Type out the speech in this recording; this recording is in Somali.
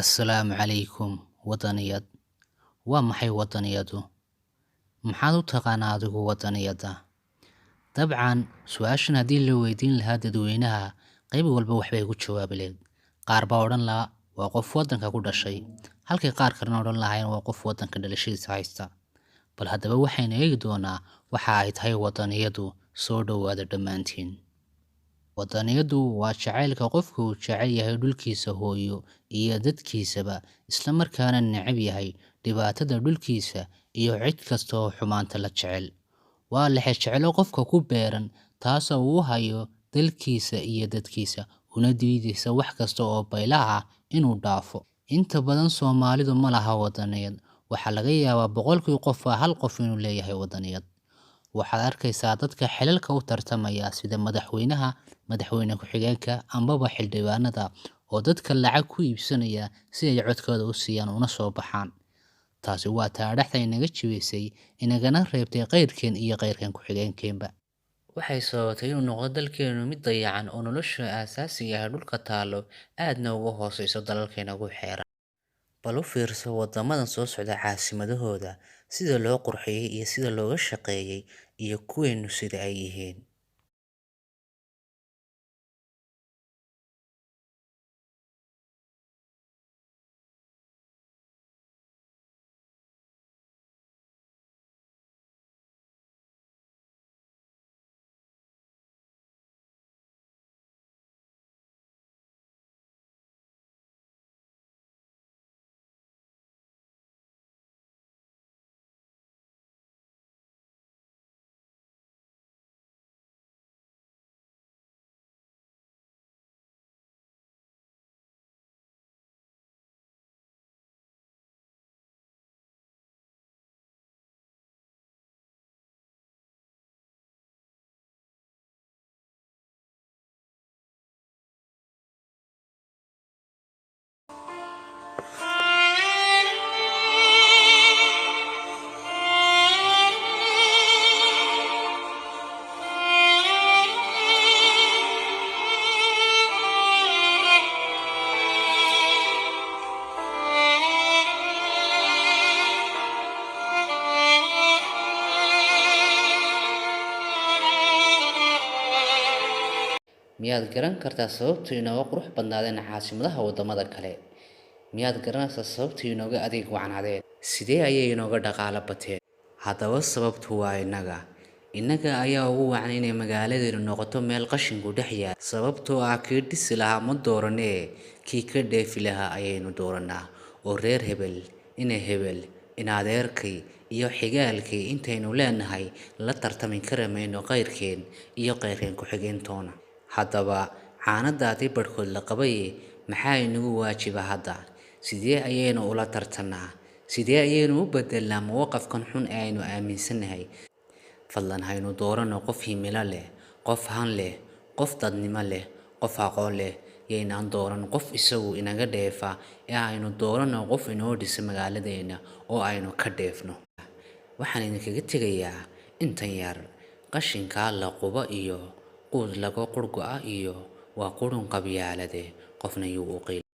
Assalaamu calaykum. Wadaniyad, waa maxay wadaniyadu? Maxaad u taqaanaa adigu wadaniyadda? Dabcan su-aashan haddii la weydiin lahaa dadweynaha, qayb walba waxbay ku jawaabi lahayd. Qaar baa odhan lahaa waa qof wadanka ku dhashay, halkay qaar kalena odhan lahaayeen waa qof wadanka dhalashadiisa haysta. Bal haddaba waxaynu eegi doonaa waxa ay tahay wadaniyadu. Soo dhowaada dhammaantiin. Wadaniyadu waa jacaylka qofku uu jecel yahay dhulkiisa hooyo iyo dadkiisaba, isla markaana neceb yahay dhibaatada dhulkiisa iyo cid kasta oo xumaanta la jecel. Waa lexejeclo qofka ku beeran, taasoo uu hayo dalkiisa iyo dadkiisa, una diidaysa wax kasta oo baylaha ah inuu dhaafo. Inta badan Soomaalidu ma laha wadaniyad. Waxaa laga yaabaa 100kii qofba hal qof inuu leeyahay wadaniyad. Waxaad arkaysaa dadka xilalka u tartamaya sida madaxweynaha, madaxweyne ku-xigeenka ambaba xildhibaanada oo dadka lacag ku iibsanaya si ay codkooda u siiyaan una soo baxaan. Taasi waa taadhaxda inaga jibisay, inagana reebtay qayrkeen iyo qayrkan ku-xigeenkeenba. Waxay sababtay inuu noqdo dalkeenu mid dayacan oo nolosha aasaasiga ah dhulka taalo aadna uga hooseyso dalalka inagu xeeran. Bal u fiirso waddamadan soo socda caasimadahooda, sida loo qurxiyey iyo sida looga shaqeeyey, iyo kuweenu sida ay yihiin. Miyaad garan kartaa sababta inooga qurux badnaadeen caasimadaha waddamada kale? Miyaad garanaysaa sababta inooga adeeg wacnaadeen? Sidee ayay inooga dhaqaalo bateen? Haddaba sababtu waa innaga. Innaga ayaa ugu wacan inay magaaladeenu noqoto meel qashinku dhex yaal, sababtoo ah kii dhisi lahaa ma dooranee, kii ka dheefi lahaa ayaynu dooranaa. Oo reer hebel, ina hebel, ina adeerkay iyo xigaalkay intaynu leenahay la tartami kari mayno qayrkeen iyo qayrkeen ku-xigeentoona. Haddaba caanadaadii barhkood la qabaye, maxaa inagu waajiba hadda? Sidee ayaynu ula tartanaa? Sidee ayaynu u bedelnaa mowqafkan xun ee aynu aaminsanahay? Fadlan haynu doorano qof himilo leh, qof han leh, qof dadnimo leh, qof aqoon leh. Yaynaan dooran qof isagu inaga dheefa, ee aynu doorano qof inoo dhisa magaaladeena oo aynu ka dheefno. Waxaan idinkaga tegayaa intan yar: qashinkaa la qubo iyo quud laga qurgo'a iyo waa qurun qabyaalade, qofna yuu u qiil.